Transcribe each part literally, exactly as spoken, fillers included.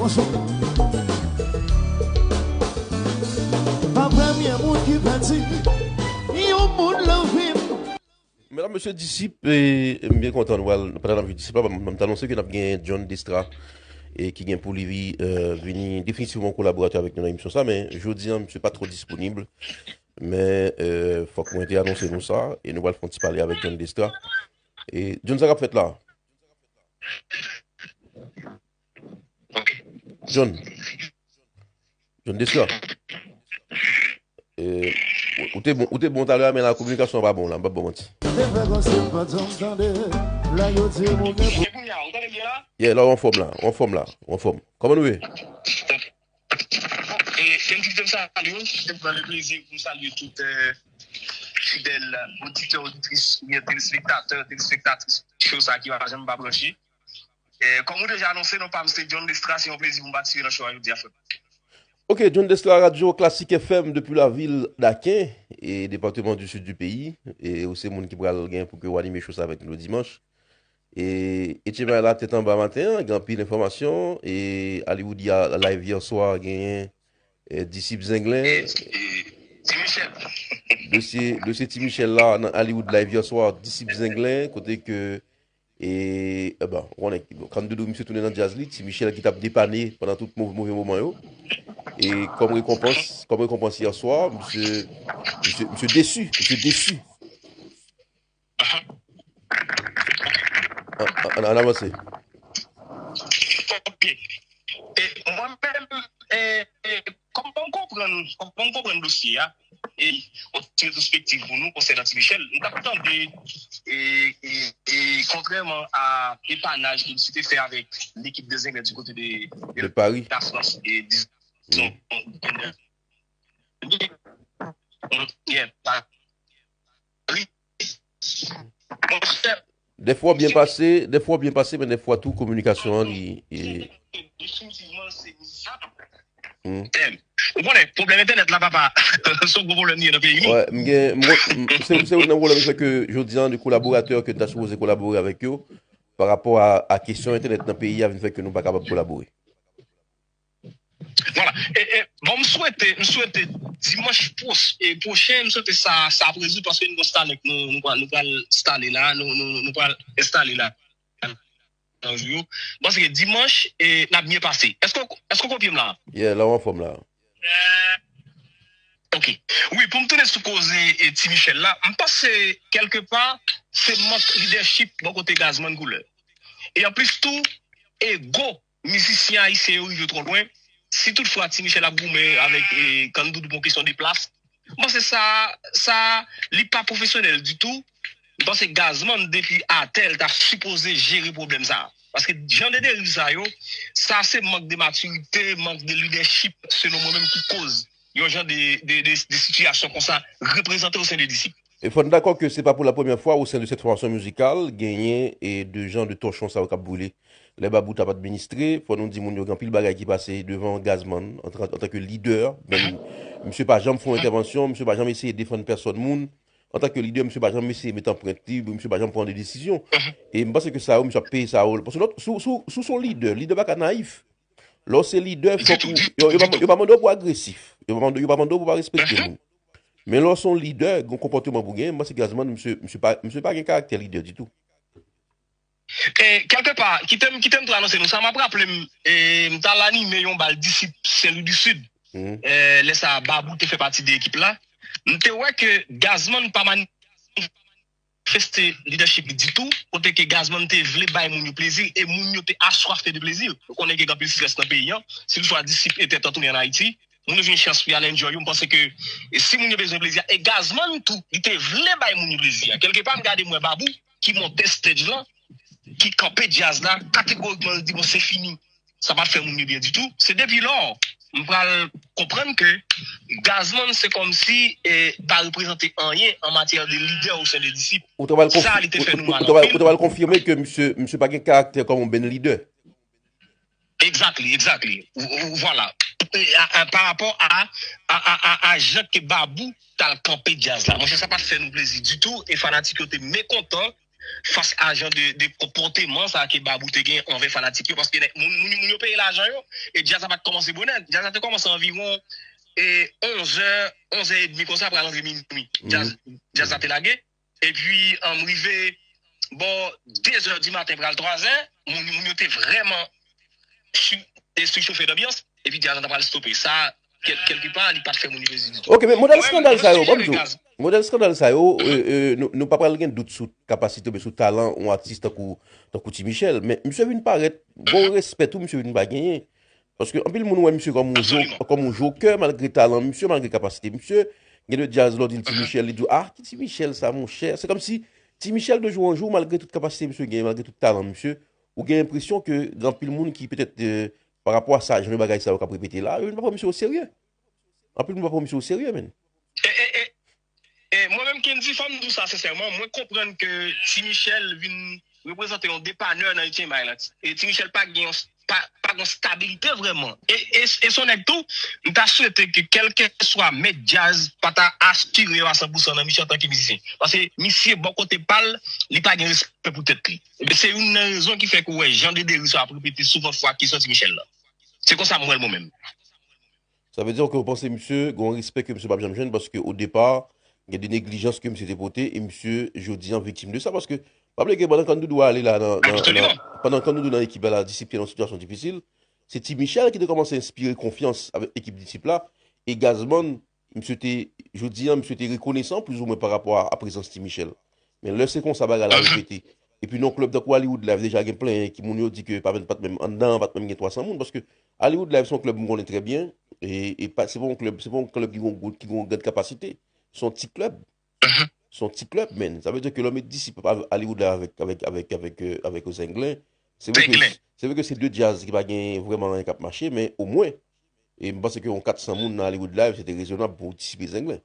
Mwen premye moun ki pèdi yon moun nan vi m. Medam, mesye, Disip, e, m byen kontan nou al, pandan n ap jwe Disip la, m, m t anonse ke n ap gen John Destra, e ki gen pou li, e, vini definitivman kolaboratè avèk nou nan emisyon sa, men jodi a, misye pa twò disponib. Men, e, fòk mwen te anonse nou sa, e nou pral fè yon ti pale avèk John Destra. E, John, sa k ap fèt la? John. John Destra. E, ou, ou te bon, ou te bon talè a, men la kominikasyon an pa bon la, m p ap ba w manti. Yeah, la w anfòm la, w anfòm la, w anfòm. Kòman nou ye? Bon, e, se m ki te salye w, se m pran le plezi pou m salye tout, e, fidèl oditè, oditris, oubyen telespektatè, telespektatris show sa ki pa janm pa branche. E, kòm ou deja anonse, non pa m se John Destra, se yon plezi pou m patisipe nan show a jodi a, frè. Ok, John Destra, Radio Classique F M depi lavil Daken, e departement du Sud du pays. E ou se moun ki pral gen pou ke w anime show sa avèk nou dimanch. E, Etchema la tèt anba maten an, gen anpil enfòmasyon. E Hollywood ya live yè swa, genyen, e, Disip Zenglen. E, e, Ti Michel. Dosye, dosye Ti Michel la nan Hollywood live yè swa, Disip Zenglen, kote ke, e, e ben, ou konnen, bon, Kandoudou, misye tounen nan djaz li, Ti Michel ki t ap depane pandan tout mov-, move moman yo. E kòm rekonpans, kòm rekonpans yè swa, misye, misye, misye desi, misye desi. An, an, an avanse. Ok. E, mwen menm, e, e, kòman m konprann, kòman m konprann dosye a, e, yon ti retwospektiv pou nou konsènan Ti Michel, m t ap tande, e, e, e, kontrèman a depanaj ke misye te fè avèk lekip de Zenglen du kote de, de, de Paris, la Frans, e, dizon, yeah, Paris. Monchè. Dèfwa w byen pase, dèfwa w byen pase, men dèfwa tou kominikasyon an li, li... Definitivman, se mizab. Hmm. Em, ou konnen, pwoblèm entènèt la, papa, se yon gwo pwoblèm li ye nan peyi nou. Wè, m gen, m, m, se, se youn nan pwoblèm ki fè ke jodi a, de kolaboratè ke n ta sipoze kolabore avèk yo, pa rapò a, a kesyon entènèt nan peyi a, vin fè ke nou pa kapab kolabore. Vwala. E, e, bon, m swete, m swete dimanch pwos-, e, pwochen, m swete sa, sa ap rezoud paske nou gon Starlink, nou, nou pral, nou pral enstale la, nou, nou, nou pral enstale la. Nan jou yo. M panse ke dimanch, e, n ap byen pase. Èske, èske w konfime la? Yeah, la w anfòm la. Ok. Wi, pou m tounen sou koze, e, Ti Michel la, m panse, kèlkepa, se mank lidèchip bò kote Gazman Koulè. E anplis tou, ego mizisyen ayisyen yo rive twò lwen. Si toutfwa Ti Michel ap goumen avèk, e, Kandoudou pou kesyon de plas, m panse sa, sa, li pa pwofesyonèl ditou. M panse Gazman depi atè l ta sipoze jere pwoblèm sa. Paske jan de deriv sa yo, sa se mank de matirite, mank de lidèchip, selon mwen menm, ki koz yon jan de, de, de, de sitiyasyon konsa reprezante o sen de Disip. E fò n dakò ke se pa pou la premyè fwa o sen de sèt fòmasyon mizikal genyen e de jan de tòchon sa yo k ap boule. Lè Babou t ap administre, fò nou di moun yo gen anpil bagay ki pase devan Gazman antan, antanke lidè, men misye pa janm fè yon entèvansyon, misye pa janm eseye defann pèsòn moun. Antanke lidè, misye pa janm eseye met anprent li, misye pa janm pran de desizyon. E m panse ke sa yo, misye ap peye sa yo. Paske lòt, si w, si w, si w se yon lidè, lidè pa ka nayif. Lè w se lidè, fòk ou, yo, yo pa, yo pa mande w pou w agresif. Yo pa mande, yo pa mande w pou w pa respekte moun. Men lè w se yon lidè, gen yon konpòteman pou w genyen, m panse Gazman, misye, misye pa, misye pa gen karaktè lidè ditou. E, kèlkepa, kite m, kite m tou anonse nou sa, m ap raple m, e, m t al anime yon bal Disip Sen Lwi di Sid. E, lè sa a, Babou te fè pati de ekip la. M te wè ke Gazman pa manifeste lidèchip li ditou, kote ke Gazman te vle bay moun yo plezi, e moun yo te aswafte de plezi. Nou konnen gen anpil strès nan peyi a. Si toutfwa Disip e Tèt an tounen ann Ayiti, moun yo jwenn chans pou y al enjoy yo. M panse ke, e si moun yo bezwen plezi a, e Gazman tou, li te vle bay moun yo plezi a. Kèlkepa, m gade m wè Babou, ki monte stage lan, ki kanpe djaz la, kategorikman, li di, "Bon, se fini." Sa pa t fè moun yo byen ditou. Se depi lò, m pral konprann ke Gazman se kòmsi, e, pa reprezante anyen an matyè de lidè o sen de Disip. Ou ta pral konf-, sa, li te fè nou mal anpil. Ou ta pral konfime ke misye, misye pa gen karaktè kòm yon band lidè. Exactly, exactly. Ou, ou, vwala. E, a, a, pa rapò a, a, a, a, a jan ke Babou t al kanpe djaz la. Monchè, sa pa t fè nou plezi ditou, e fanatik yo te mekontan, fas a jan de, de konpòteman sa ke Babou te gen anvè fanatik yo, paske nèg, moun, moun, moun yo peye lajan yo, e djaz la pa t kòmanse bonè. Djaz la te kòmanse anviwon e onzè, onzè edmi konsa, pral antre minui. Djaz, djaz la te lage. Epi, um, rive bò dezè di maten, pral twazè, moun, moun yo te vrèman su-, e sichofe lanbyans, epi djaz la ta pral stope. Sa, kèl-, kèlkepa, li pa t fè moun yo plezi ditou. Ok, men modèl skandal sa yo, ban m di w, modèl skandal sa yo, e, e, nou, nou pa pral gen dout sou kapasite oubyen sou talan yon atis tankou, tankou Ti Michel, men misye vin parèt, gon respè tou misye vin pa genyen. Paske anpil moun wè misye kòm yon jo-, kòm yon jokè, malgre talan misye, malgre kapasite misye. Gen de djaz, lè w di l Ti Michel, li di w, ah, ki Ti Michel sa, monchè? Se kòmsi Ti Michel, de jou an jou, malgre tout kapasite misye genyen, malgre tout talan misye, ou gen enpresyon ke gen anpil moun ki petèt, euh, pa rapò a sa, jan de bagay sa yo k ap repete la, yo vin pa pran misye oserye. Anpil moun pa pran misye oserye, menn. E, e, e, e, mwen menm, Kendy, fò m di w sa sensèman, mwen konprann ke Ti Michel vin reprezante yon depanè nan Etchen Island. E Ti Michel pa gen yon, pa, pa gen stabilite vrèman. E, e, e se yon nèg tou, m ta swete ke kèlkeswa mèt djaz pa ta asire yo a san pou san nan misye antanke mizisyen. Paske misye, bò kote pa l, li pa gen respè pou tèt li. Ebyen, se youn nan rezon ki fè ke w wè jan de deriv sa ap repete souvan fwa kesyon Ti Michel la. Se konsa m wè l mwen menm. Sa vle di ke w panse misye gen yon respè ke misye p ap janm jwenn, paske o depa, gen de neglijans ke misye te pote, e misye, jodi an, viktim de sa, paske, pa bliye ke pandan Kandoudou ale la nan, nan, nan, pandan Kandoudou nan ekip la, la, Disip te nan sitiyasyon difisil, se Ti Michel ki te kòmanse enspire konfyans avèk ekip Disip la, e Gazman, misye te, jodi an, misye te rekonesan, plizoumwen, pa rapò a, a prezans Ti Michel. Men lè se konsa bagay la repete. Epi nan klèb tankou Hollywood Live, deja gen plenyen ki moun yo di ke pa menm, pa t menm anndan an, pa t menm gen twa san moun, paske Hollywood Live se yon klèb m konnen trè byen, e, e pa, se pa yon klèb, se pa yon klèb ki gon gwo, ki gon gran kapasite. Se yon ti klèb. Se yon ti klèb, men. Sa vle di ke lè w met Disip Hollywood Live avèk, avèk, avèk, avèk, euh, avèk Zenglen, se vre ke, se vre ke se de djaz ki pa gen vrèman anyen k ap mache, men omwen, e m panse ke yon kat san moun nan Hollywood Live, se te rezonab pou Disip e Zenglen.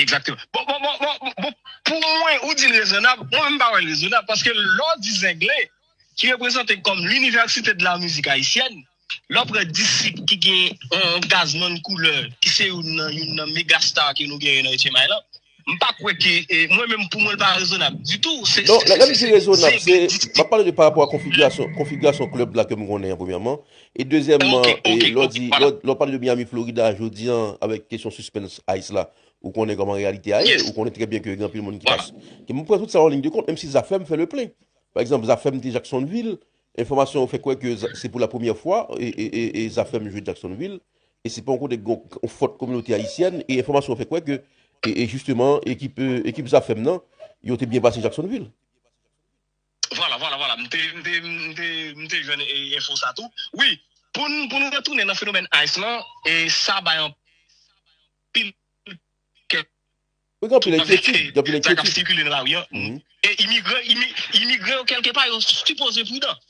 Egzakteman. Bon, bon, bon, bon, bon, pou mwen, ou di l rezonab, mwen menm m pa wè l rezonab, paske lè w di Zenglen, ki reprezante kòm l'université de la musique haïtienne, lè w pran Disip ki gen yon Gazman koulè, ki se youn nan, youn nan mega star ke nou genyen nan Etchen Island, m pa kwè ke, e, mwen menm, pou mwen, l pa rezonab ditou. Se, non, se, lè, lè m di rezonab, se, m ap pale de pa rapò a konfigirasyon, konfigirasyon klèb la ke m konnen an, premyèman. E dezyèmman, e, lè w di, lè w, lè w pale de Miami, Florida, jodi an, avèk kesyon suspens Ice la, ou konnen kòman reyalite a ye, ou konnen trè byen ke gen anpil moun ki pa, ke m pran tout sa an liy de kont, menm si Zafèm fè le plen. Pa egzanp, Zafèm te Jacksonville, enfòmasyon yo fè kwè ke za-, se pou la premyè fwa, e, e, e, e Zafèm jwe Jacksonville, e se pa yon kote ki gon, yon fòt kominote ayisyèn, e enfòmasyon yo fè kwè ke, e, e jisteman, ekip, e, ekip Zafèm nan, yo te byen pase Jacksonville. Vwala, vwala, vwala. M te, m te, m te, m te jwenn, e, enfo sa tou. Wi, pou n, pou n retounen nan fenomèn Ice lan, e sa bay anpil kè. Wi, gen anpil enkyetid, gen anpil enkyetid. Sa k ap sikile nan lari an. E imigran, imi-, imigran yo, kèlkepa, yo sipoze pridan.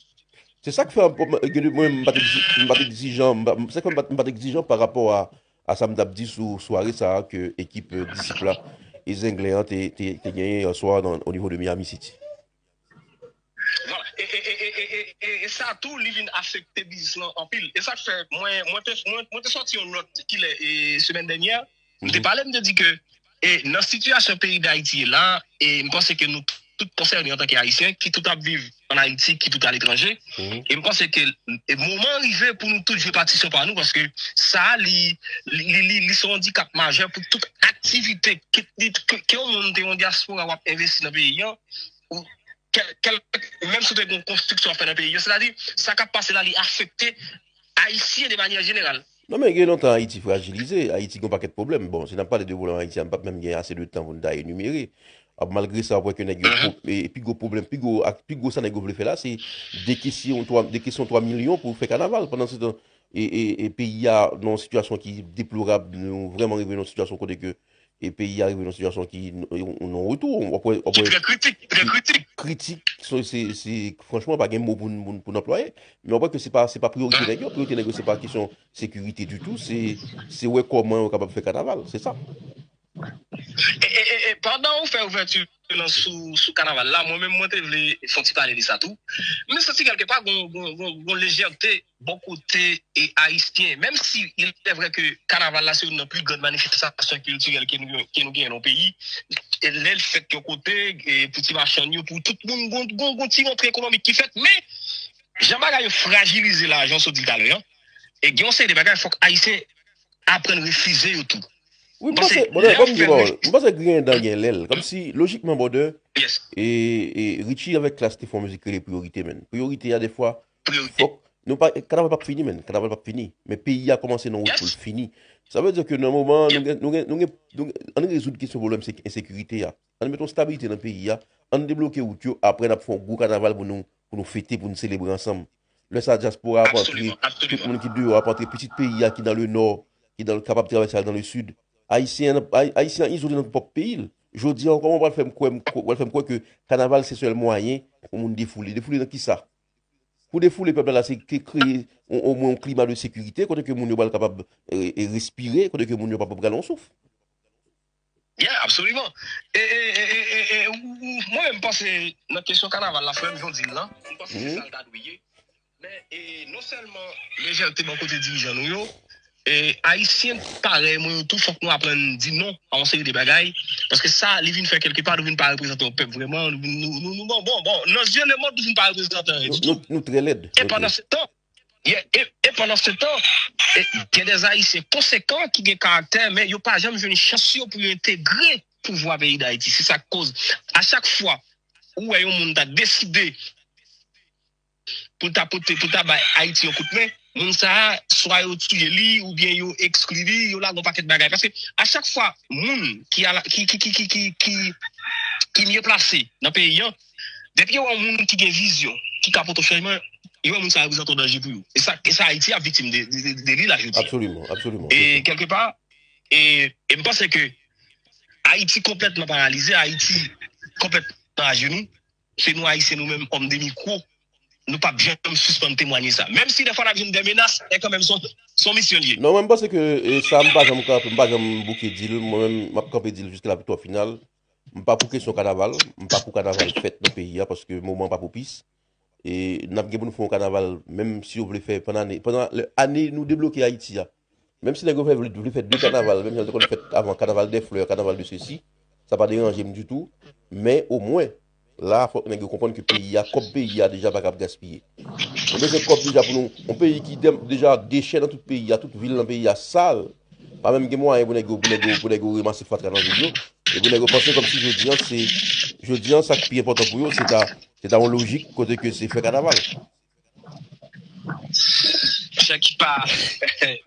Se sa k fè, mwen, mwen, m pa t egzi-, m pa t egzijan, m pa, se sa k fè m pa t, m pa t egzijan pa rapò a, a sa m t ap di sou sware sa a ke ekip, e, Disip la e Zenglen an te, te, te genyen yè swa nan, o nivo de Miami City. Vwala. E, e, e sa tou, li vin afekte biznis lan anpil. E sa k fè, mwen, mwen te, mwen, mwen te sòti yon nòt kilè, e, semèn dènyè, m te pale, m te di ke, e, nan sitiyasyon peyi Dayiti ye la, e m panse ke nou tout konsène antanke Ayisyen, ki tout ap viv ann Ayiti, ki tout aletranje. E m panse ke, e, moman an rive pou nou tout jwe patisyon pa nou, paske sa a, li, li, li, li, li se yon andikap majè pou tout aktivite, ke, ke, ke yon moun te yon dyaspora w ap envesti nan peyi an, ou kèl, kèl, menm si w te gen yon konstriksyon w ap fè nan peyi an. Sètadi, sa k ap pase la, li afekte Ayisyen de manyè jeneral. Non, men gen lontan Ayiti frajilize. Ayiti gen yon pakèt pwoblèm. Bon, si n ap pale de pwoblèm Ayiti a, m p ap menm gen ase de tan pou n ta enimere. Ap, malgre sa, w ap wè ke nèg yo, e, pi gwo pwoblèm, pi gwo, ak, pi gwo sa nèg yo vle fè la, se dekesyon twa, dekesyon twa milyon pou fè kanaval. Pandansetan, e, e, e peyi a nan yon sitiyasyon ki deplorab, nou vrèman rive nan yon sitiyasyon kote ke e peyi a rive nan sitiyasyon ki n-, yon non retou. W ap wè, w ap wè, ki trè kritik, trè kritik. Kritik, se, se, se, franchman, pa gen mo pou n, pou n, pou n anplwaye. Men w ap wè ke se pa, se pa priyorite nèg yo. Priyorite nèg yo, se pa kesyon sekirite ditou. Se, se wè kòman yo kapab fè kanaval. Se sa. E, e, e, e pandan ou fè ouvèti lan sou, sou kanaval la, mwen menm mwen te vle fè yon ti pale de sa tou. Mwen santi kèlkepa gon, gon, gon, gon lejète bò kote e ayisyen, menm si il est vrai ke kanaval la se youn nan pli grann manifestasyon kiltirèl ke nou, ke nou genyen nan peyi, e lè l fèt yon kote, e pou ti machann yo, pou tout moun, gon, gon, gon ti rantre ekonomik ki fèt, men jan bagay yo frajilize la, jan w sot di talè an, e gen yon seri de bagay fòk ayisyen aprann refize yo tou. Wi, m panse, bon, lè kòm m di w, m panse griyen dan gen lè l. Kòmsi, lojikman, brother, e, e Richie avèk Klass te fè yon mizik ki rele Priyorite, menn. Priyorite a, defwa, fòk nou pa, kanaval p ap fini, menn. Kanaval p ap fini. Men peyi a kòmanse nan wout pou l fini. Sa vle di ke nan moman, nou gen, nou gen, nou gen, nou gen, ann rezoud kesyon pwoblèm ensekirite a. Ann met yon stabilite nan peyi a. Ann debloke wout yo. Apre, n ap fè yon gwo kanaval pou nou, pou nou fete, pou nou selebre ansanm. Lè sa, dyaspora ap antre, tout moun ki deyò ap antre, pitit peyi a ki nan le nò, ki nan, kapab travèse al nan le sid. Ayisyen an, Ay-, Ayisyen an izole nan pwòp peyi l. Jodi a, kòman w pral fè m kwè, m kwè, w pral fè m kwè ke kanaval se sèl mwayen pou moun defoule? Defoule nan kisa? Pou defoule pèp la, se ke kreye o-, omwen yon klima de sekirite, kote ke moun yo pral kapab, e, e, respire, kote ke moun yo pral pran yon souf. Yeah, absoliman. E, e, e, e, e, e, ou, ou, mwen menm, m panse nan kesyon kanaval la, frè m, jan w di l lan, m panse se sa l ta dwe ye. Men, e, non sèlman lejète bò kote dirijan nou yo, e, Ayisyen parèy mwen yo tou, fòk nou aprann di non a yon seri de bagay, paske sa, li vin fè kèlkepa, nou vin pa reprezante yon pèp vrèman, nou, nou, nou, nou, bon, bon, bon, nan zye lemonn, nou vin pa reprezante anyen ditou. Nou, nou, nou trè lèd. E pandan se tan, e, e, e pandan se tan, e, gen de Ayisyen konsekan ki gen karaktè, men yo pa janm jwenn chans yo pou yo entegre pouvwa peyi Dayiti. Se sa k koz, a chak fwa ou wè yon moun ta deside pou l ta pote, pou l ta bay Ayiti yon kout men, moun sa a, swa yo tiye li, oubyen yo ekskli li, yo lage yon pakèt bagay. Paske a chak fwa, moun ki ala, ki, ki, ki, ki, ki, ki, ki mye plase nan peyi an, depi yo wè yon moun ki gen vizyon, ki ka pote chanjman, yo wè moun sa a reprezante yon danje pou yo. E sa, e sa Ayiti ap viktim de, de, de, de li la jodi a. Absoliman, absoliman. E kèlkepa, e, e m panse ke Ayiti konplètman paralize, Ayiti konplètman ajenou. Se nou Ayisyen, nou menm, òm de mikwo, nou p ap janm sispann temwanye sa. Menm si dèfwa n ap jwenn de menas, men kanmenm, se yon, se yon misyon l ye. Non, mwen, m panse ke, e, sa, m pa janm kanpe, m pa janm bouke di l. Mwen menm, m ap kanpe di l jiska la viktwa final. M pa pou kesyon kanaval, m pa pou kanaval fèt nan peyi a, paske moman an pa pwopis. E n ap gen pou nou fè yon kanaval, menm si yo vle fè pandan ane, pandan lè, ane nou debloke Ayiti a. Menm si nèg yo fè, vle, vle fè de kanaval, menm jan yo te konn fèt avan, kanaval dè flè, kanaval de sesi, sa pa deranje m ditou. Men omwen, la, fòk nèg yo konprann ke peyi a, kòb peyi a deja pa kab gaspiye. Nou bezwen kòb deja pou nou, yon peyi ki de-, deja dechè nan tout peyi a, tout vil nan peyi a sal. Pa menm gen mwayen pou nèg yo, pou nèg yo, pou nèg yo ranmase fatra nan vil yo. E pou nèg yo panse kòmsi jodi an, se, jodi an, sa k pi enpòtan pou yo, se ta, se ta yon lojik kote ke se fè kanaval. Chè ki pa,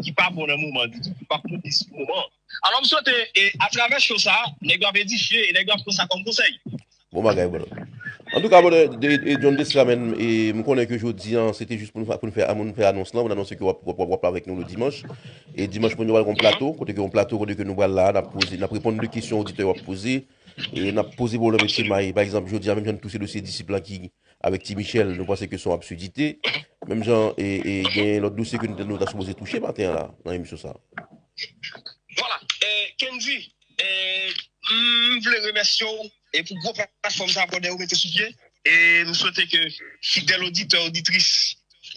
ki pa bon nan moman an ditou, ki pa pwopis pou moman an. Alò, m swete, e, atravè show sa a, nèg yo ap edifye e nèg yo ap pran sa kòm konsèy. Bon bagay, brother. Antouka, brother, de, e, John Destra, menn, e, m konnen ke jodi an, se te jis pou nou, pou nou fè, pou nou fè anons lan, pou n anonse ke w ap, w ap, w ap, w ap la avèk nou le dimanch. E dimanch, pou nou pral gon plato, kote ke yon plato, kote ke nou pral la, n ap poze, n ap reponn de kesyon oditè yo ap poze. E n ap poze pwoblèm etsemay. Pa egzanp, jodi a, menm jan n touche dosye disip lan ki avèk Ti Michel, nou panse ke se yon absidite. Menm jan, e, e gen lòt dosye ke nou, nou ta sipoze touche maten an la, nan emisyon sa a. Vwala, e, Kendy, e, m vle remèsye w, e, pou gwo platfòm sa a, brother, ou mete sou pye. E m swete ke fidèl oditè, oditris,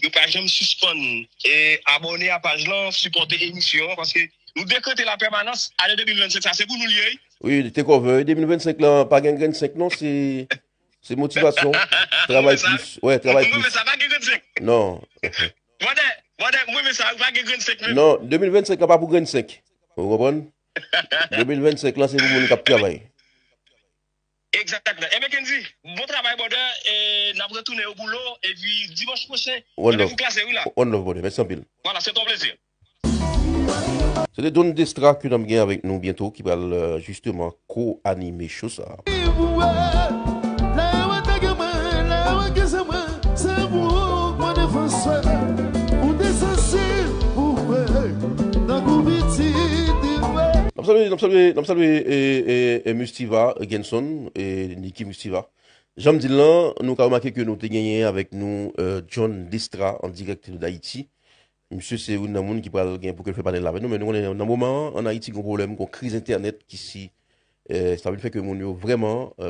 yo pa janm sispann, e, abòne a paj lan, sipòte emisyon an, paske nou dekrete la pèmanans, ane de mil vennsenk sa, se pou nou l ye, wi. Wi, take over, wi, de mil vennsenk lan, pa gen grenn senk non, se Se motivasyon. Travay plis. Wè, travay plis. Mwen menm sa, pa gen grenn senk. Non. Brother, brother, mwen menm sa, pa gen grenn senk menm. Non, de mil vennsenk lan pa pou grenn senk. Ou konprann? De mil vennsenk lan, se pou moun k ap travay. Egzakteman. Enben, Kendy, bon travay, brother. E n ap retounen o boulo. Epi, dimanch pwochen, randevou klase, wi la. One love, brother. Mèsi anpil. Vwala, se yon plezi. Se te John Destra ke n ap gen avèk nou byento, ki pral, euh, jisteman ko-anime show sa a. N ap salye, n ap salye, n ap salye, e, e, e, Mustiva, e, Genson, e, Nicky Mustiva. Jan m di l lan, nou ka remake ke nou te genyen avèk nou, euh, John Destra, an dirèk de Dayiti. Misye se youn nan moun ki pral gen pou ke l fè panèl la avèk nou, men nou konnen nan moman an, ann Ayiti, gen yon pwoblèm, gen yon kriz entènèt ki si, Eh, sa vin fè ke moun yo vrèman eh,